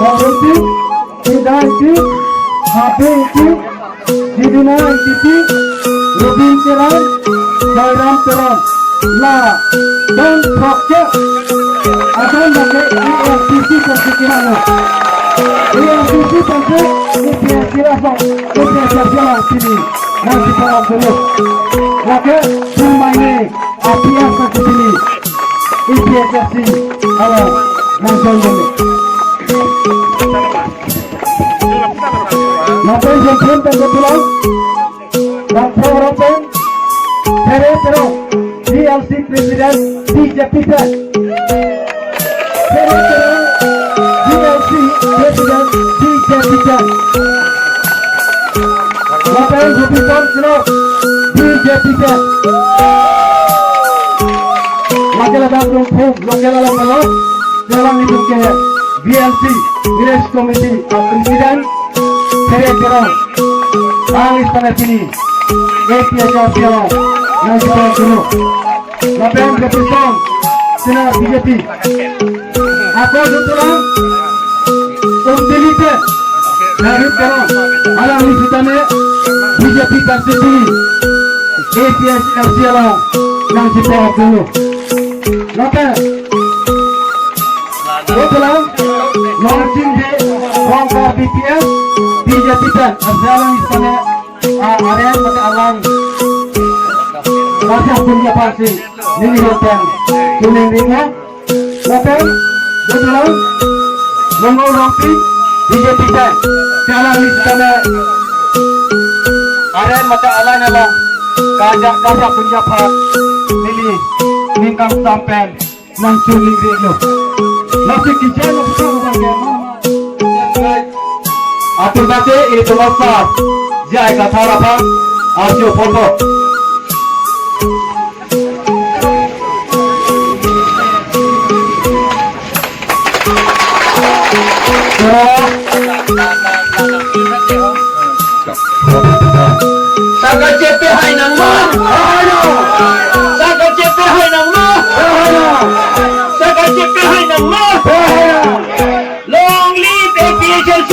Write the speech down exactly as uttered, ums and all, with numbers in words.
Bongrum Ingti, Sida Ingti, Habe Ingti, Jibina Ingti, Robin Terang, Joyram Terang, la don throk ke, adon lake A N C C pensi kelang lo. A N C C pensi, A P H L C asong, A P H L C along pini nangchepalongdunlo. Lake, phu mane, A P F pensi pini A P H L C along nangjoin dunlo. Lapen jempun pen kepulang, Rongphong Rongpen, Phere Terang, V L C President, B J P pen. Phere Terang, V L C President, B J P pen. Lapen Rupiton Senor, B J P pen. Lake ladak Rongphong, local along along, Jalan itu ke V L C, Village Committee, President, Phere Terang, ang istana pini, A P H L C along, nangchepalongdunlo. Lapen Jefferson Sena B J P. Ako jumtulang, Umdili pen, David Terang, alangli sitame B J P party pini, A P H L C along, nangchepalongdunlo. Lapen, jumtulang, Nongsing Bey, Rongkar B P S, B J P pen, asai alangli sitame, a, aren mate alang. Karjap Kunjapha si, neli hotel, kuning ringa. Lapen, jumtulang, Mongol Rongpi, B J P pen, si alangli sitame, aren mate alang alang, Karjap, Karjap Kunjapha, neli, ning kangsam pen, nangchuningri lo. Lasi kichen lo, bukan, bukan, bukan. Atur mate, ini pemirsa, J I Kathar aphan, Arjo Photo. Saka chepe hai nang ma. Saka chepe hai nang ma. Saka chepe hai nang ma. Long live A P H L C.